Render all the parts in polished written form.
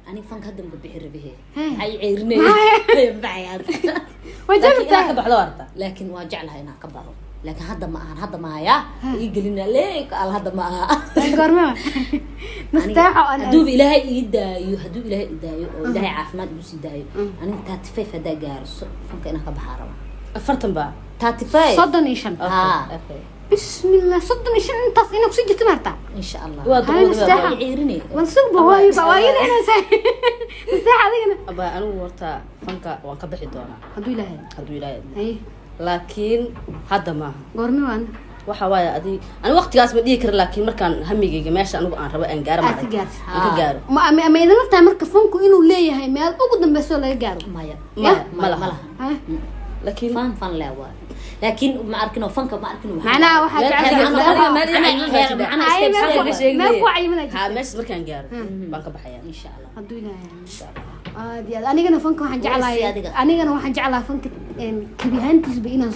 Aniga fanka hadda maka bixi rabihe. Hey. Maxay ceerinaya baxay hadda? Waa Laakiin inaad ka jecel. baxdo arta. Laakiin waa jeclahay inaan ka baxo, laakiin hadda ma ahan, hadda ma haya ii gelina leek al, hadda ma aha. Goorma nasteexo aan Hadduuba Ilaahay ii daayo, hadduu Ilaahay ii daayo oo Ilaahay caafimaad igu sii daayo, aniga 35 haddaa gaaro, fanka inaan ka baxaa raba. 40 baa? 35. 35? Haa. Okay. Bismillah, 35 intaas inaa kusii jirta maarta? Insha Allah. Waa Hay, duqowda. nasteexa. Ii ceerinay. Wal sugba, waayba waayada inaa nasteexa adigana. Abaa, anigu horta fanka waan ka bixi doonaa. Hadduu Ilaahay Hadduu Ilaahay idmo. Haye. Laakiin hadda maaha. Goorme waana? Waxa waaye adi ani waqtigaas ma dhihi kara, laakiin markaan hamigayga meesha anigu aan rabo aan gaaro Aad ka maarag gaartid. aan ka gaaro. Ma idinla tahay marka fanku inuu leeyahay meel ugu dambeyso laga gaaro? Maya. Maya, ma ma laha. ma laha. Ha? Laakiin fan le waay, laakiin ma arkin oo fanka ma arkin waxaa Macnaha waxaa Meel jecel adiga meel ii cayiman baa jira. macnaha Ay, steps meel step ku- waay. meel ku cayiman ayaa Ha, jirta. meeshaas markaan gaaro baan ka baxayaa. Insha Allah. Hadduu Ilaahay. Aad iyo aad, anigana fanka waxaan jeclahay Warsi adiga. Anigana waxaan jeclahay fanka kebi ahaantiisba inaan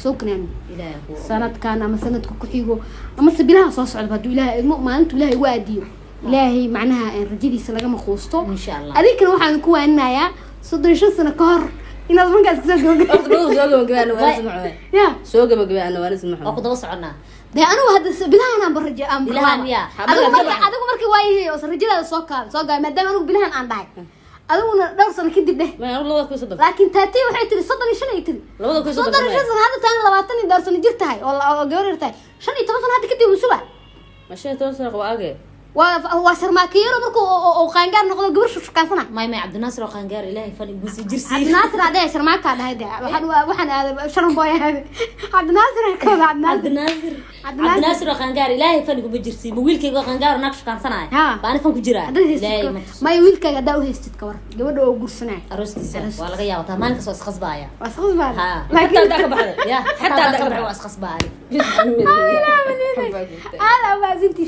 soo ganaano Ilaahay ku sanadkan ama sanadka ku xigo ama se bilaha soo socda, hadduu Ilaahay idmo, maalintu Ilaahay ugu aadiyo. Ilaahay macnaha rajadiisa lagama quusto. Insha Allah. Adinkana waxaan ku waaninayaa 35 sano ka hor inaad fankaas kasoo gabagabo. Horta dhowr soo gabagabay ana waanis maxamed. Ya. Soo gabagabay ana waanis Waa ku maxamed. daba soconaa. Dee anigu hadda bilahan aan barajo aan Bilahan bilaaba. miyaa? Adigu marka, adigu marka waayay oo rajadaada soo kaa soo gaabay, maadaama anigu bilahan aan dhahay, adiguna dhowr sano kadib dheh. Ma anigu 2030. Laakiin taati waxay tiri 35 ay tiri. 2030. 35 sano hadda taan 20 iyo dhowr sano jir tahay oo gabar yar tahay, 15 sano hadda kadib musuba. Ma 15 sano qaba age? Waa sharmaakiyaro markuu oo qaangaar noqdo gabar shushukaansana. May, Cabdinaasir oo qaangaar Ilaahay fan igu sii jirsiiyo. Cabdinaasir aa dhahay, sharmaakaa dhahay. De waxaan aaday sharan boy aaday Cabdinaasir aa ka wada Cabdinaasir. Cabdinaasir. Cabdinaasir. Cabdinaasir oo qaangaar Ilaahay fan iguma jirsiiyo, ma wiilkayga oo qaangaar oo naag shukaansanaya Ha. baa ani fan ku jiraa? Haddaad haystid Ilaahay ma tuso. May, wiilkaaga haddaa u haystid ka war gabadha oo gursanaya. Arooskiisa waa laga yaabaa, taa maalin kasta waa isqasbaaya. Waa isqasbaada. Ha. Xataa haddaa ka baxday. Ya. Xataa Xataa haddaa ka ka baxay baxday. waa isqasbaaya. Aad aa mahadsantihiin.